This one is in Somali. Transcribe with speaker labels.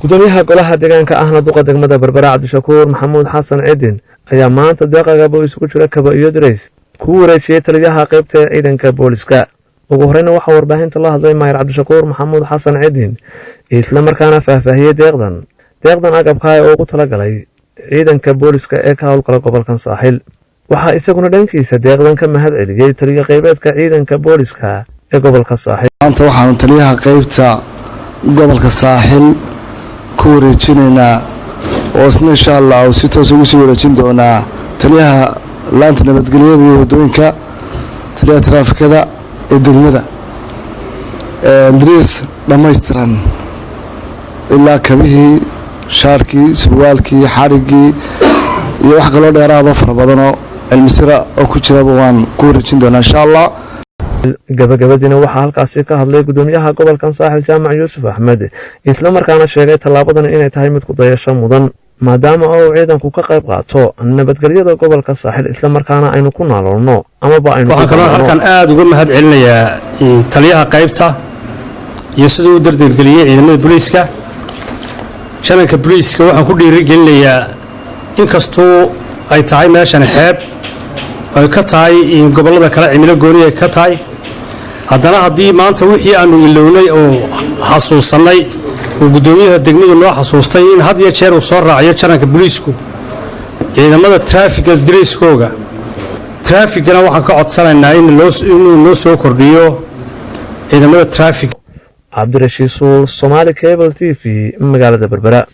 Speaker 1: Gudoomiyaha golaha deegaanka ahna duqa degmada Berbera, Cabdishakuur Maxamuud Xasan Cidin, ayaa maanta deeq agab oo isugu jira kaba iyo dirays ku wareejiyey taliyaha qaybta ee ciidanka booliska. Ugu horeyna waxaa warbaahinta la hadlay maayar Cabdishakuur Maxamuud Xasan Cidin, islamarkaana faahfaahiyey deeqdan agabka ee ugu talagalay ciidanka booliska ee ka howlgala gobolkan Saaxil. Waxaa isaguna dhankiisa deeqdan ka mahad celiyey taliya qaybeedka ciidanka booliska ee gobolka Saaxil.
Speaker 2: Maanta waxaanu taliyaha qaybta gobolka Saaxil ku wareejinaynaa, oo isna insha Allah uu si toos ugu sii wareejin doonaa taliyaha laanta nabadgelyada iyo waddooyinka, taliyaha taraafikada ee degmada, dariis dhammaystiran ilaa kabihii, shaarkii, surwaalkii, xadhiggii iyo wax kaloo dheeraadoo fara badanoo cilmisira oo ku jiraba waan ku wareejin doonaa insha Allah.
Speaker 1: Gabagabadiina waxaa halkaasi ka hadlay gudoomiyaha gobolkan Saaxil, Jaamac Yuusuf Axmed, islamarkaana sheegay tallaabadan inay tahay mid ku dayasho mudan, maadaama oo uu ciidanku ka qayb qaato nabadgelyada gobolka Saaxil, islamarkaana aynu ku naaloolno amaba aynu
Speaker 3: Waxaan kaloo halkan aada uga mahad celinayaa taliyaha qaybta iyo siduu u dardargeliyey ciidamada booliiska. Jananka booliiska waxaan ku dhiirigelinayaa, inkastuu ay tahay meeshan xeeb ay ka tahay gobollada kale, cimilo gooni ay ka tahay, haddana haddii maanta wixii aanu ilownay oo xasuusannay uu guddoomiyaha degmadu noo xasuustay in had iyo jeer uu soo raaciyo jananka booliisku ciidamada traafiga dirayskooga. Traafikana waxaan ka codsanaynaa inuu noo soo kordhiyo ciidamada traafig.
Speaker 1: Cabdirashiid Suul, Somaali Cable TV, magaalada Berbera.